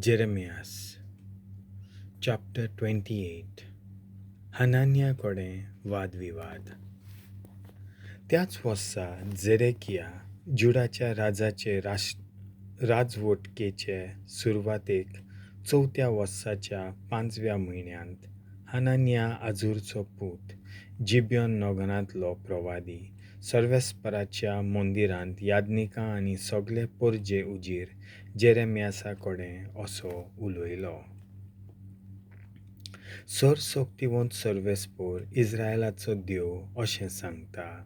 Jeremias chapter 28. हनान्या कडेन वादविवाद. त्याच वर्सा जेरेकिया जुडाच्या राजाचे राजवटकेचे सुरवातेक चवथ्या वर्साच्या पांचव्या म्हयन्यांत हनान्या आजूरचो पूत जिब्योन नगरांतलो प्रवादी सर्वेस्पराच्या मंदिरांत याज्ञिकां आनी सगळे परजे उजीर जेरेमियासा कडेन असो उलयलो. सर्वशक्तिवंत सर्वेस्पर इस्रायलाचो देव अशें सांगता,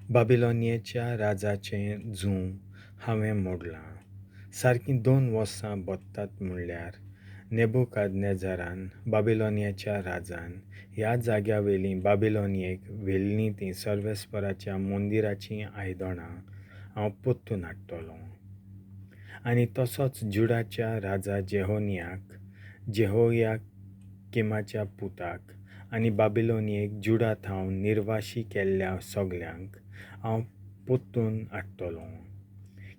बाबिलोनियेच्या राजाचें जूं हांवें मोडलां. सारकीं 2 वर्सां बत्तात म्हणल्यार नेबुकादनेझरान बाबिलोनियाच्या राजान ह्या जाग्यावेलीं बाबिलोनियेक व्हेल्लीं तीं सर्वेस्पराच्या मंदिराचीं आयदनां हांव परतून हाडटलों. आनी तसोच जुडाच्या राजा जेहोनियाक, जेहोयाकिमाच्या पुताक आनी बाबिलोनियेक जुडा थावन निर्वाशी केल्ल्या सगल्यांक हांव परतून हाडटलों.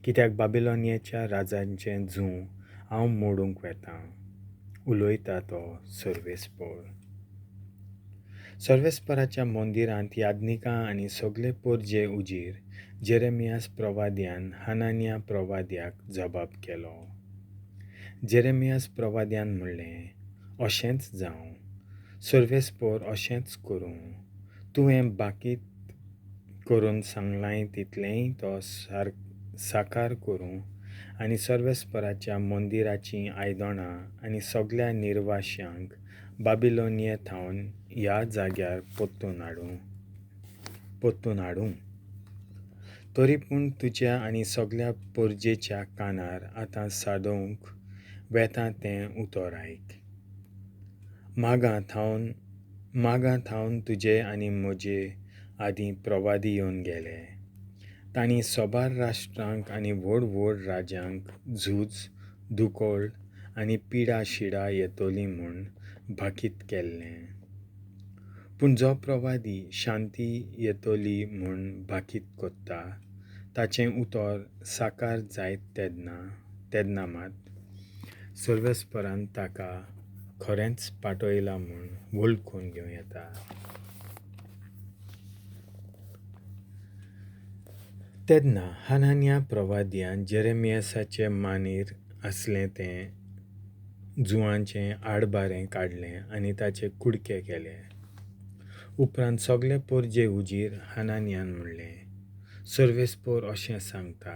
कित्याक बाबिलोनियेच्या राजांचें जूं हांव मोडूंक वेतां, उलयता तो सर्वेस्पर. सर्वेस्पराच्या मंदिरांत याज्ञिकां आनी सगळे परजे उजीर जेरेमियास प्रवाद्यान हनान्या प्रवाद्याक जबाब केलो. जेरेमियास प्रवाद्यान म्हणलें, अशेंच जावं, सर्वेस्पर अशेंच करूं, तुवें बाकीत करून सांगलांय तितलेंय तो साकार करूं आनी सर्वेस्पराच्या मंदिराचीं आयदनां आनी सगल्या निर्वाश्यांक बाबिलोनिये थावन ह्या जाग्यार परतून हाडूं. तरी पूण तुज्या आनी सगल्या परजेच्या कानार आतां सादोवंक वेता तें उतर आयक. मागां थावन तुजे आनी म्हजे आदीं प्रवादी येवन गेले. तांणी सोबार राष्ट्रांक आनी व्हड व्हड राजांक झूज, दुकोळ आनी पिडा शिडा येतली म्हूण भाकीत केल्लें. पूण जो प्रवादी शांती येतली म्हूण भाकीत करता ताचें उतर साकार जायत तेन्ना मात सर्वेस्परान ताका खरेंच पाठयलां म्हूण वळखून घेवं येता. तेन्ना हनान्या प्रवाद्यान जेरेमियासाचे मानेर आसलें तें जुवांचें आडबारें काडलें आनी ताचे कुडके केले. उपरांत सगळे परजे उजीर हनान्यान म्हणलें, सर्वेस्पर अशें सांगता,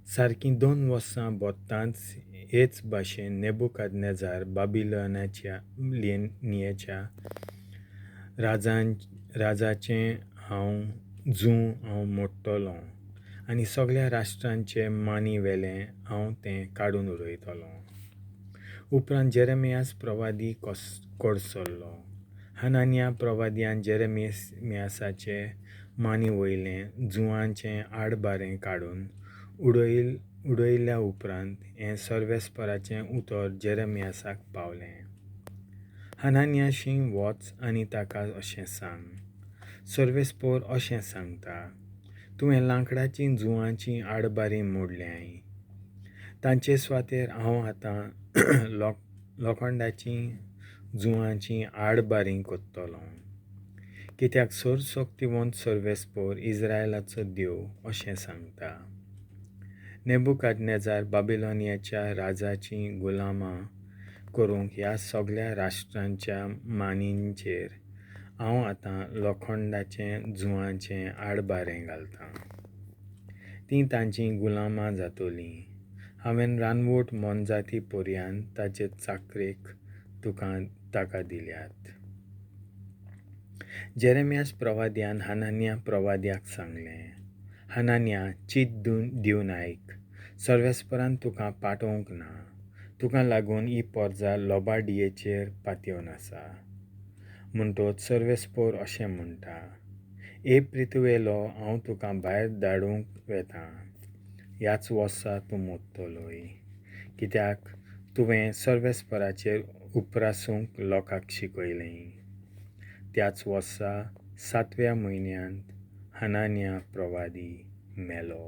सारकीं 2 वर्सां बत्तांच हेच भाशेन नेबुकादनेझर बाबिलोनियेच्या राजाचें हांव जूं हांव मोडटलों आनी सगल्या राष्ट्रांचे मानी वेलें हांव तें काडून उडयतलों. उपरांत जेरेमियास प्रवादी कडसरलो. हनान्या प्रवाद्यान जेरेमियासाचे मानी वयलें जुवांचें आडबारें काडून उडयल्या उपरांत हें सर्वेस्पराचें उतर जेरेमियासाक पावलें. हनान्याशी वच आनी ताका अशें सांग, सर्वेस्पर अशें सांगता, तुवें लांकडाचीं जुवांचीं आडबारीं मोडल्यांय, तांचे सुवातेर हांव आतां लोखंडाचीं जुवांचीं आडबारीं करतलों. कित्याक सर्वशक्तिवंत सर्वेस्पर इस्रायलाचो देव अशें सांगता, नेबुकादनेझर बाबिलोनियाच्या राजाचीं गुलामां करूंक ह्या सगल्या राष्ट्रांच्या मानींचेर हांव आतां लोखंडाचें जुवांचें आडबारें घालतां. तीं तांचीं गुलामां जातलीं. हांवें रानवट मोनजाती पर्यान ताचे चाकरेक ताका दिल्यात. जेरेमियास प्रवाद्यान हनान्या प्रवाद्याक सांगलें, हनान्या, चीत दिवन आयक, सर्वेस्परान तुका पाठोवंक ना, तुका लागून ही परजा लोबाडियेचेर पातयेवन आसा. म्हणटच सर्वेस्पर अशें म्हणटा, हे पृथ्वेलो हांव तुका भायर धाडूंक वेतां, ह्याच वर्सा तूं मोडटलोय, कित्याक तुवें सर्वेस्पराचेर उपरासूंक लोकांक शिकयलें. त्याच वर्सा 7व्या म्हयन्यांत हनान्या प्रवादी मेलो.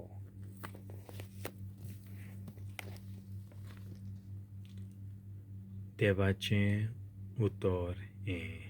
देवाचें उतोर हें.